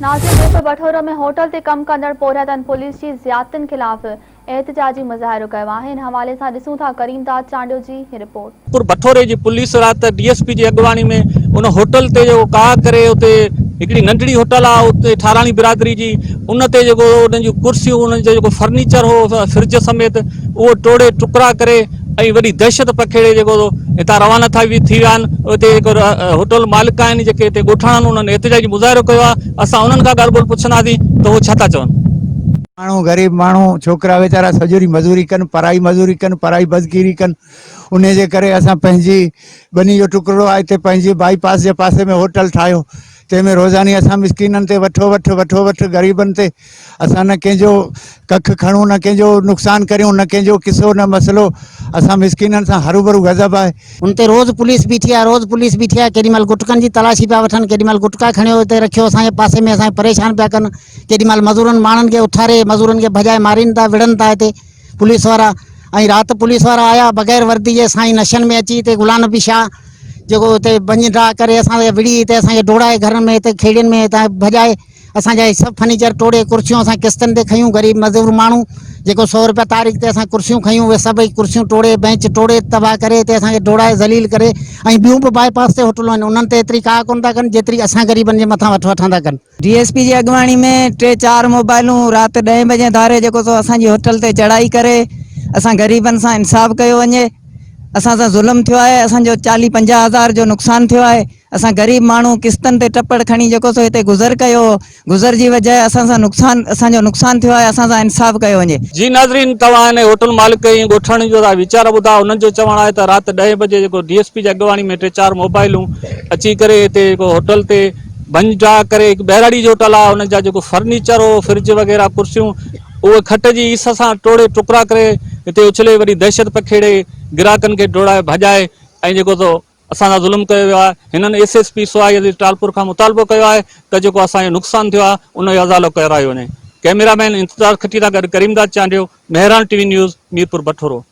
ناظرين ميرپور بٺورو ۾ هوٽل تي ڪم ڪندڙ پورهيتن پوليس جي زيادتين خلاف احتجاجي مظاهرو ڪيو آهي ان حوالي سان ڏسون ٿا ڪريم داد چانڊيو جي هي رپورٽ. ميرپور بٺوري جي پوليس رات ڊي ايس پي جي اڳواڻي ۾ ان هوٽل تي جيڪو ڪاهه ڪري اتي هڪڙي ننڍڙي هوٽل آهي اتي ٺاراڻي برادري جي ان تي جيڪو انهن جون ڪرسيون انهن جو جيڪو فرنيچر هو فرج سميت اهو ٽوڙي ٽڪرا ڪري ۽ وڏي دهشت پکيڙي جيڪو هتان روانا ٿا ٿي ويا آهن اتي جيڪو هوٽل مالڪ آهن جيڪي هتي ڳوٺاڻا آهن انهن احتجاجي مظاهرو ڪيو آهي اسان انهن کان ڳالهه ٻولهه پڇنداسين ته هو ڇا ٿا چون. ماڻهو غريب ماڻهو ڇوڪرا ويچارا سڄو ڏينهن مزوري ڪن پرائي مزوري ڪن پرائي بزگيري ڪن انهي جي ڪري اسان پنهنجي ٻني جو ٽڪرو آهي هتي پنهنجي بائي پاس جي پاسي ۾ هوٽل ٺاهيو تنهن ۾ روزاني اسان مسڪينن تي وٺو وٺ وٺو وٺ غريبن تي اسان نه ڪنهن جو ڪک کڻون نه ڪنهن جو نقصان ڪريون نه ڪنهن جو قصو نه مسئلو اسان مسڪينن سان هروڀرو غضب آهي. ان تي روز پوليس بيٺي آهي روز پوليس بيٺي آهي ڪيڏي مهل گٽڪن جي تلاشي پيا وٺن ڪيڏي مهل گٽڪا کڻيو اتي رکيو اسان جي پاسي ۾ اسان کي پريشان پيا ڪن ڪيڏي مهل مزورن ماڻهن کي اٿاري مزورن کي ڀڄائي مارين ٿا وڙهن ٿا هتي پوليس وارا ۽ رات پوليس وارا آيا بغير وردي جي سائين نشن ۾ اچي هتي غلام نبي شاهه جيڪو هتي ڀڃ ڊاهه ڪري اسان کي وڙهي هتي اسان کي ڊوڙائي گهرن ۾ هتي کيڙين ۾ هتان ڀڄائي اسان جا هي سڀ فرنيچر ٽوڙي ڪرسيون اسان قسطن تي کنيون غريب مزور ماڻهو جيڪو سو روپيا تاريخ تي اسان ڪرسيون کنيون اهي سڀئي ڪرسيون ٽوڙي بينچ ٽوڙي تباهه ڪري هتي اسان کي ڊوڙائي ذليل ڪري ۽ ٻيون به باء پاس تي هوٽلون آهن انهن تي ايتري ڪاهه ڪونه ٿا ڪن جيتري اسان غريبن جي مٿان وٺ وٺان ٿا ڪن. ڊي ايس پي جي اڳواڻي ۾ ٽي چار موبائلون رات ڏهين بجي ڌاري جيڪو سو اسان جي هوٽل تي چڙهائي ڪري اسان غريبن سان انصاف ڪيو وڃي اسان سان ظلم ٿيو آهي اسان جو چاليهه پنجاهه هزار جو نقصان ٿيو آهي اسان غريب ماڻهو قسطن تي ٽپڙ کڻي جيڪو سو هتي گذر ڪيو هو، گذر جي وجهه اسان سان نقصان اسان جو نقصان ٿيو آهي اسان سان انصاف ڪيو وڃي. جي ناظرين توهان هن هوٽل مالڪ ۽ ڳوٺاڻن جو ٿا ويچار ٻڌا انهن جو چوڻ آهي ته رات ڏهين بجي جيڪو ڊي ايس پي جي اڳواڻي ۾ ٽي چار موبائلون اچي ڪري هتي جيڪو هوٽل تي ڀڃ ڊاهه ڪري هڪ ٻهراڙي جي هوٽل آهي ان جا جيڪو فرنيچر هو فرج وغيره ڪرسيون اهي کٽ جي اس سان ٽوڙي ٽڪرا ڪري هتي اڇلي وڏي دهشت پکيڙي گراهڪن کي ڊوڙائي ڀڄائي ۽ جيڪو سو اسان سان ظلم ڪيو ويو آهي، هنن ايس ايس پي سهائي عزيز ٽالپور کان مطالبو ڪيو آهي ته جيڪو اسان جو نقصان ٿيو آهي ان جو ازالو ڪرايو وڃي. ڪئميرا مين انتظار کٽي سان گڏ Karim Dad Chandio, Mehran T V news, Mirpur Bathoro.